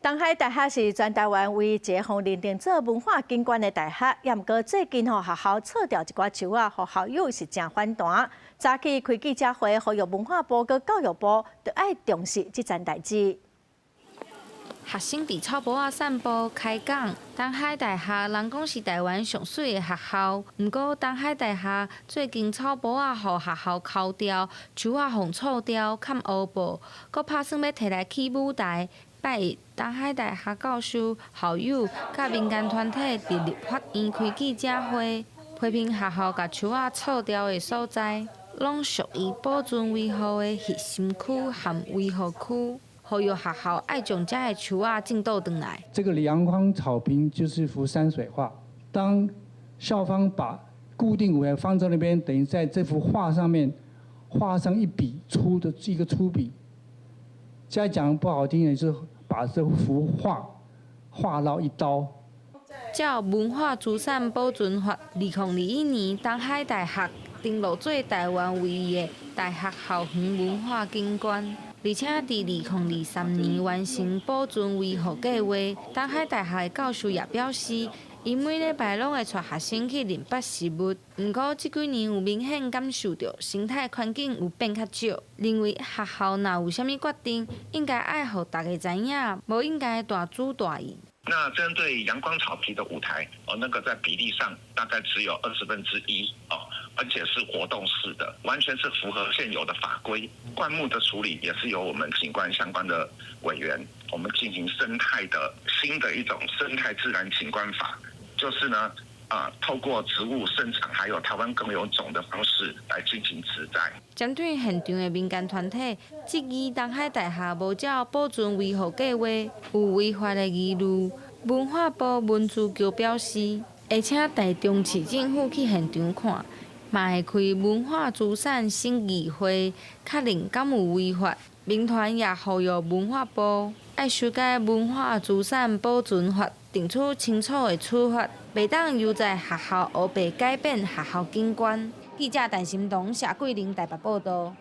東海大學是全台灣唯一一个予認定做文化景觀的大學，也毋過最近吼學校銼掉一寡樹仔，予校友是誠反彈。早起開記者會，呼籲文化部佮教育部著愛重視這層代誌。學生佇草埔仔散步開講，東海大學人講是台灣上媠的學校，毋過東海大學最近草埔仔予學校摳掉，樹仔予銼掉，崁烏布，閣拍算欲提來起舞台。拜一，東海大學教授、校友佮民間團體佇立法院開記者會，批評學校共樹仔銼掉的所在，攏屬於保存維護的核心區和維護區，呼籲學校愛將遮的樹仔種倒轉來。這個陽光草坪就是幅山水畫，當校方把固定舞台放在那邊，等於在這幅畫上面畫上一筆粗的一個粗筆。再講不好聽的，就是把這幅畫畫到一刀。照文化資產保存法，2021年東海大學登錄做台灣唯一的大學校園文化景觀，而且佇2023年完成保存維護計劃。東海大學的教授也表示，𪜶每禮拜攏會帶學生去認捌植物，毋過這幾年有明顯感受著生態環境有變較少，認為學校若有啥物決定，應該愛予大家知影，無應該大主大意。那針對陽光草皮的舞台，哦，那個在比例上大概只有1/20哦，而且是活動式的，完全是符合現有的法規。灌木的處理也是由我們景觀相關的委員，我們進行生態的新的一種生態自然景觀法，就是呢，啊，透過植物生長，還有台灣共有種的方式來進行植栽。針對現場的民間團體質疑東海大學無照保存維護計劃有違法的疑慮，文化部文資局表示，會請台中市政府去現場看，嘛會開文化資產審議會，確認敢有違法。民團也呼籲文化部愛修改文化資產保存法，定出清楚的處罰，袂當由在學校烏白改變學校景觀。記者陳心彤、謝桂玲台北報道。